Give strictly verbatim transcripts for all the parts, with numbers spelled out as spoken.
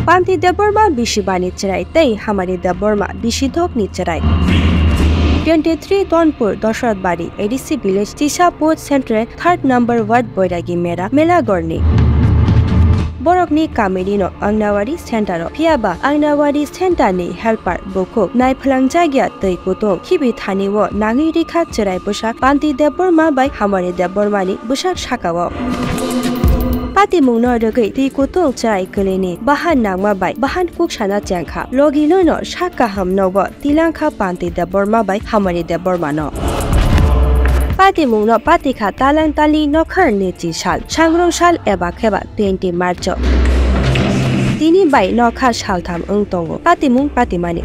Panti Debbarma bisi bani chwrai tei Hamari Debbarma bisi thokni chwrai. Twenty three Tonpur Dosratbari A D C village Tisapur Central third number ward Boiragi Mera Melagorni. Borokni kamini no Anganwadi center o, phiya ba Anganwadi center ni helper bukhuk naiphlangjakya twi kutung khibi thani o nangwi rikha chwrai bwsak Panti Debbarma bai Hamari Debbarma ni bwsak saka o. Patimung no rwgwi twi kutung chwrai kwlwini bahan nangma bai bahan kuk sana chengkha. Logi no no sak kaham nogo tilangkha Panti Debbarma bai Hamari Debbarma no. Patimung no patikha talang tali nokha niji sal, sangrong sal eba kheba twenty March o. Tini bai nokha saltham wng tongo patimung patimani.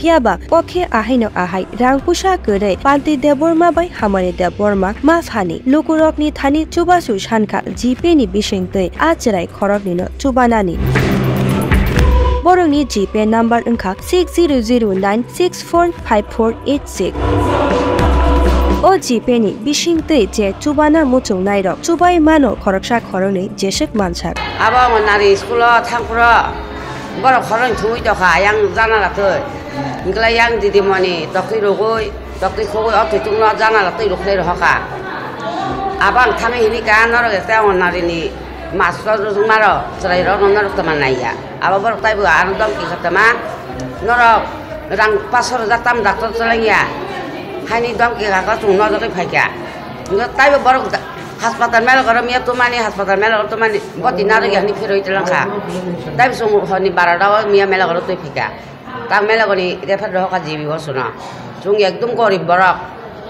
Phiya ba kokhe ahai no ahai rang pusa kwrwi Panti Debbarma bai Hamari Debbarma ma phani lukurokni thani chubachu sankha G P ni bisingtwi a chwrai khoroknwino chubanani. Borokni G P number wngkha six zero zero nine six four five four eight six. O G P ni bisingtwi je chubana muchungnairok chubai mano khoroksa khoroknwi jeswk mansak. Abo Anganwadi school o thangphuru borok khoroknwi thumwi tokha yang janala twi. Hwnkhe yang didimoni toktwi rwgwi, toktwi khogwi o twi tungno janala twi rwkhlai rohorkha. Abo ang thangwi hinika norok ekta Anganwadi ni master rwjwkmarok chwrairokno norok twma naiya. Abo borok taibo ano domki kha tama norok rang paso rwjak tam doctor chalengya. Haini domki kha chwng nojagwi phaikha. Hwnkhe taibo borok da-, haspatal mela goro miya tumani, haspatal mela goro tumani boti narwkya hwnwi phirwi twlangkha. Taibo chwng horni barota o miya mela goro twi phaikha. Tak mela goni refer rohorkha G B o sono. Chwng ekdom gorib borok.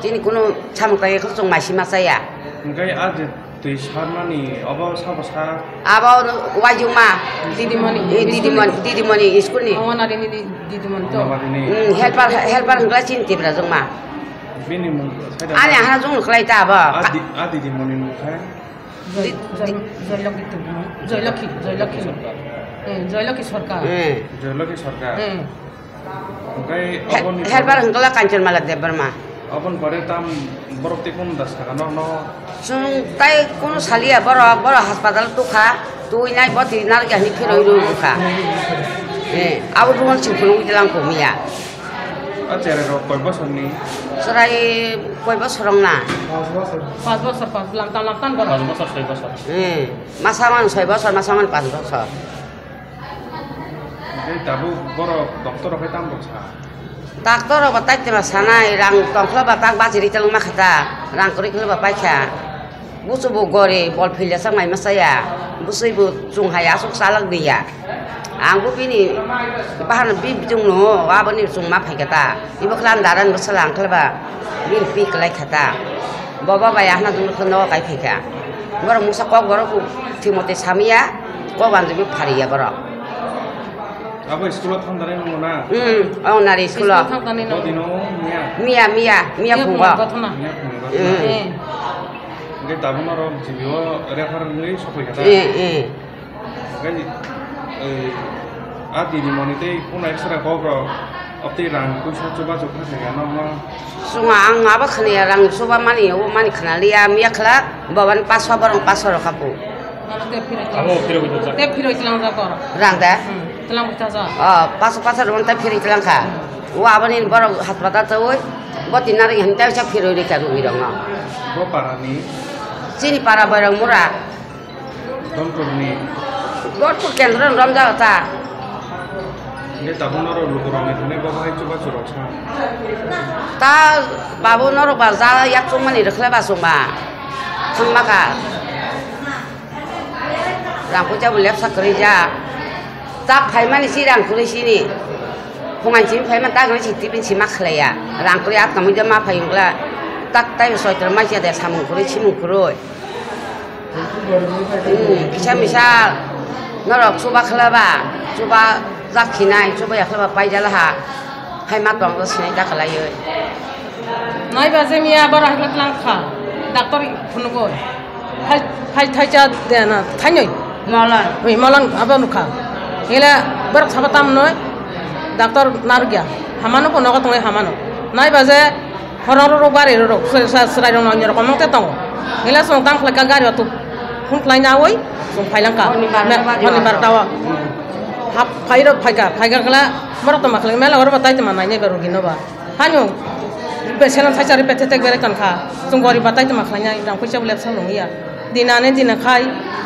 Chini kunu samung tangwi khe chwng maisi ma chaya. Hwnkhe a je twi sarmani obo sabo sa? Abo waijwkma. Didimoni. Eh, didimoni, didimoni school ni. Anganwadi ni di-, didimoni to. Anganwadi ni. Hmm, helper, helper hwnkhe chini Tipra jwkma. Bini mung saida. Ani ahana jwng khlai ta abo. A di-, a didimoni mung khe? Joy-, di-, Joy-, di- Joylokhi Debbarma. Joylokhi, Joylokhi. Sorkar. Eh, Joylokhi Sorkar. Eh. Joylokhi Sorkar. Eh. Oke, he-, aboni helper pore hwnkhe Kanchanmala Debbarma. Aboni pore tam borok tei kunu da sakano no? Chwng tai kunu saliya borok, borok haspatal tukha, twi nai boti narwkya hwnwi phirwi rw bwkha. Eh, abo rwmani sing phunugwi tlang kumiya. A cherai rok koi bosor ni? Cherai koi bosor wng na? Pas bosor, pas, lamtan, lamtan borok. Pas bosor, soi bosor. Hmm. Masa man soi bosor, masa man pas bosor. Tei tabuk borok doctor rok hai tam rok sa? Doctor rok ba tai tema sanai, rang tong khla ba tak bachiri telung ma kha ta, rang kwrwi khla ba pai kha. Busu bo gori bol philya sak mai ma saya. Busui bo chung hai asuk salak diya. Ang bo bini bahan bi bitung no, aboni chung ma phai kha ta. Ibo khlan daran bo salang khla ba. Bil pi klai kha ta. Bobo bai ahna dung khla no kai phai kha. Borok musa kok borok thimote samia, kok anjumi phariya borok. Abo school o thang dare nung na? Hmm, Anganwadi school o. School thang thani nung. Bodi no miya? Miya, miya, miya phungo. Miya phungo. Hmm. Eh. Hwnkhe tabuk norok G B o refer wngwi sokoi kha ta? Eh, eh. Hwnkhe, eh, a didimoni tei kunu extra kok rok, obtwi rang puisa chubachu kha kha ya nokno? Chwng ang abo khwnaya rang chuba mani, obo mani khwnaliya, miya khwla, babani paso, borok paso rok kha pu. Abo phirogwi tongsa. Tei phirogwi tlangjak kor. Rang de? Hmm, tlang bwtha sa. Oh, paso paso rok tei phirogwi tlang kha. Hmm. O aboni borok haspatal chawi, bo tinna ring hwn tei sa phirogwi rikha rugwi rokno. Bo parani? Chini para Boirang Mura. Donpurni? Donpur kendro ni romjak ta. Hwnkhe tabuk norok lukurokni thani bo bahai chubachu rok sa? Ta babu norok ba ja yak chukmani rwkhle ba chwngma. Thangma kha. Rang puisa bo lepsa kwrwi ja. Tak phaimani si rang kwrwi sini. Phungan simi phaimani tak nang si tipin si ma khlaiya. Rang kwrwi atka muida ma phai wngla. Tak taibo soitor ma siya de samung kwrwi simung kwrwi. Hmm, kisa misa norok chuba khlaba, chuba jak khinai, chuba ya khlaba paijala ha. Hai ma tong sinai da khlaiwi. Nai baje miya bara hakla tlang kha. Doctor phunugoi. Hai, hai thai cha de na, thainoi. Molan. Oi, molan abo nukha. Hile borok saba tam noi. Doctor narugya. Hamano ko nogo tongnai hamano. Nai baje horong rok bari rok srai rok nang rok mong te tongo. Hile song tam khlai ka gari otuk. Phun khlai na oi, song phai lang ka. Honi barota Me-, baji honi o. Barota o. Hap phairok phaikha, phaikha kla borok tongma khlai mela oro bo tai tongma nainai ba rogi no ba. Hano be selam sai chari pethe tek berai tongkha. Chwng gori ba tai tongma khlai nai rang puisa bo lepsa rong ya. Dina ne dina khai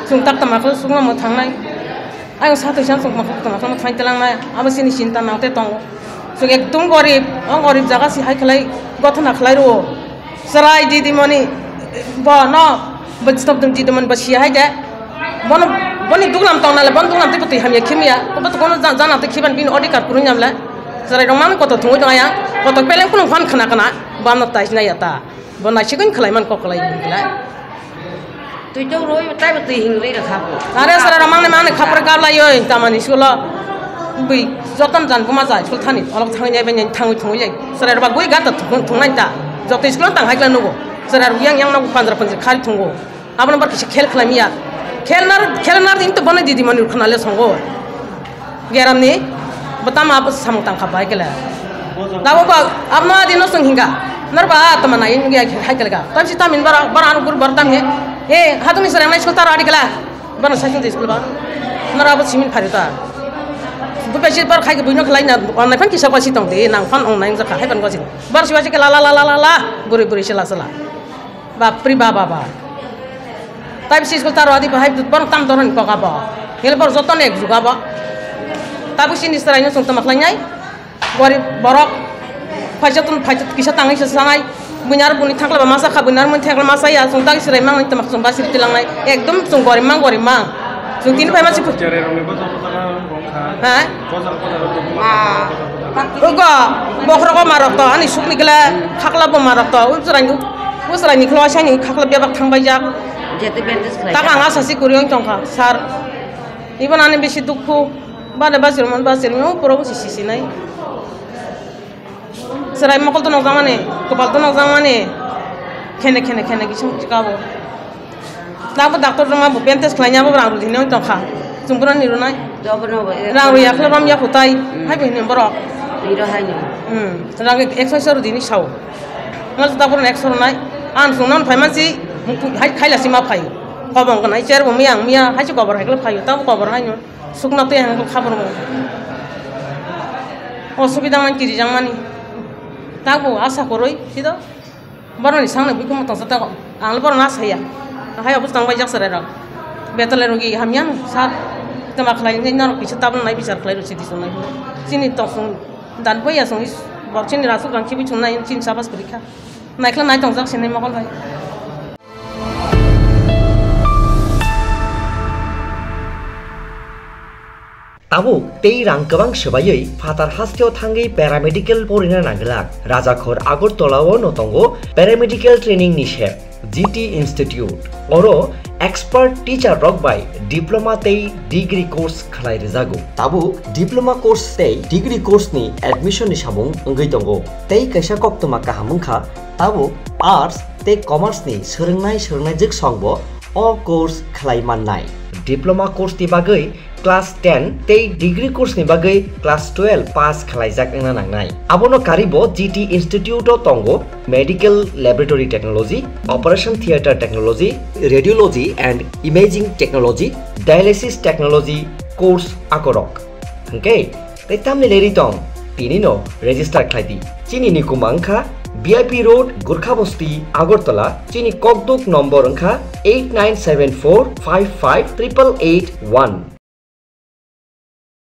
chwng tak tongma khlai sukma mo thangnai. Ayung sa twi san chwng tongma khlai tongma khlai mo thang telang nai. Abo sini sinta nang te tongo. Chwng ekdum gorib, o gorib jaga si hai khlai gothona khlai rwo. Chwrai didimoni bo no bo stop dum didimoni bo si hai de. Bono boni duglam tong nale bon duglam tei twi hamya khimya. Bo to kono jana tei khiban bini odikar kurun yamle. Chwrai rong man koto thungwi tong ayang. Koto peleng kulung phan khna khna. Bo no tais na ya ta. Bo naisigin khlai man kok khlai bini khlai. Twi to roi tai bo twi hing roi rokha bo. Are chwrai rok mangnai mangnai khapra gablai oi tamani school o. Bui joton jan buma jai school thani olok thangwi nai bai thangwi thungwi lai. Chwrai rok ba gui gata thung thungnai ta. Joto school tang hai kla nugo. Chwrai rok yang yang no panjra panjra khari thungo. Abono bar kisa khel khlai miya. Khel nar khel nar din to bana didi mani khna le songo. Geramni, bo tamo abo samung tangkha bai kele. Nabo ba, abno adi no sung hinga. Nar ba, tama nai hinga hai kele ga. Tam si tamin bara, bara anu gur bar tam he. Eh, hatungni serang nai school taro adi kele. Bana sai sung school ba. Nar abo simin phari ta. Bu pe si bar khai ke buino khlai na, on nai phan kisa kwasi tong de, nang phan on nai jakha hai ban kwasi. Bar si wasi ke la la la la la la, buri buri sila sila. Bapri baba ba. Tai bisi school taro adi bahai borok tam doroni kok abo. Hil borok joto nek juga bo. Tabuk sini serai no sung tama khlai nai. Gorib borok. Phaisa tun phaisa kisa tangwi se sanai. Buinar buni thakla ba masa kha buinar mun thakla masa ya sung tagi serai mang tama sung basiri tilang nai. Ekdom sung gorib mang gorib mang. Sung tini phai masi. Cherai rongni bojak bojak rong kha. Ha? Bojak bojak rong. Ugo bokhrogo marok to ani sukni kele khakla bo marok to. Ujrang Bwswraini khlo asani khakla bebak thang baijak. Jete bandage khlai. Taka ang asa si kwrwi wng tongkha, sir. Ibo nani bisi dukhu. Bale bachirmani bachirmi o pura bo si si sinai. Chwrai mokol to nokjakmani, kwpal to nokjakmani. Khene khene khene kisung kabo. Nabo doctor rwma bo bandage khlaina bo rang rwdi hinwi tongkha. Chwng bono ni rwnai. Jobo no bo, eh, rang rwya khle rom ya phutai. Hmm. Hai bo hini borok. Iro hai no. Hmm. Rang ekso ekso rwdi ni sao. Ngal ta bono ekso rwnai. An sung non phai mansi hai khaila sima phai. Kobong kanai cher bo miyang miya hai se kobor hai khle phai. Tabo kobor hai no. Sukna tei ang khabor mo. Osubida man kiri jang mani. Tabo asa koroi sido. Boroni sangni bikhumu tongsa tago. Ang borok na saya. Hai obo tang bai jak sarai rok. Betale rogi hamya no sa. Tama khlai nai norok kisa tabun nai bichar khlai rok sidi sunai. Chini tong sung dan boya sung is bor chini rasuk rang khibi chungnai chini sabas kwrwi kha. Naikla nai tong jak sinai mokol bai. Tabuk tei rang kwbang swbaiwi phatar hasteo thangwi paramedical porina nangwlak. Rajakhor Agartala-o no tongo paramedical training ni sep, G T Institute. Oro expert teacher rok bai diploma tei degree course khlai rwjago. Tabuk diploma course tei degree course ni admission ni samung wngwi tongo. Tei kaisa koktwma kaham wngkha, tabuk arts tei commerce ni swrwngnai swrwngnai jwksong bo o course khlai mannai. Diploma course ni bagwi class ten tei degree course ni bagwi class twelve pass khlaijak wngna nangnai. Abono karwi bo G T Institute o tongo Medical Laboratory Technology, Operation Theatre Technology, Radiology and Imaging Technology, Dialysis Technology course akorok. Hwnkhe tei tamni leri tong, tini no register khlai di. Chini nikuma wngkha B I P Road, Gurkha Bosti, Agartala. Chini kokduk nombor wngkha eight nine seven four five five triple eight one.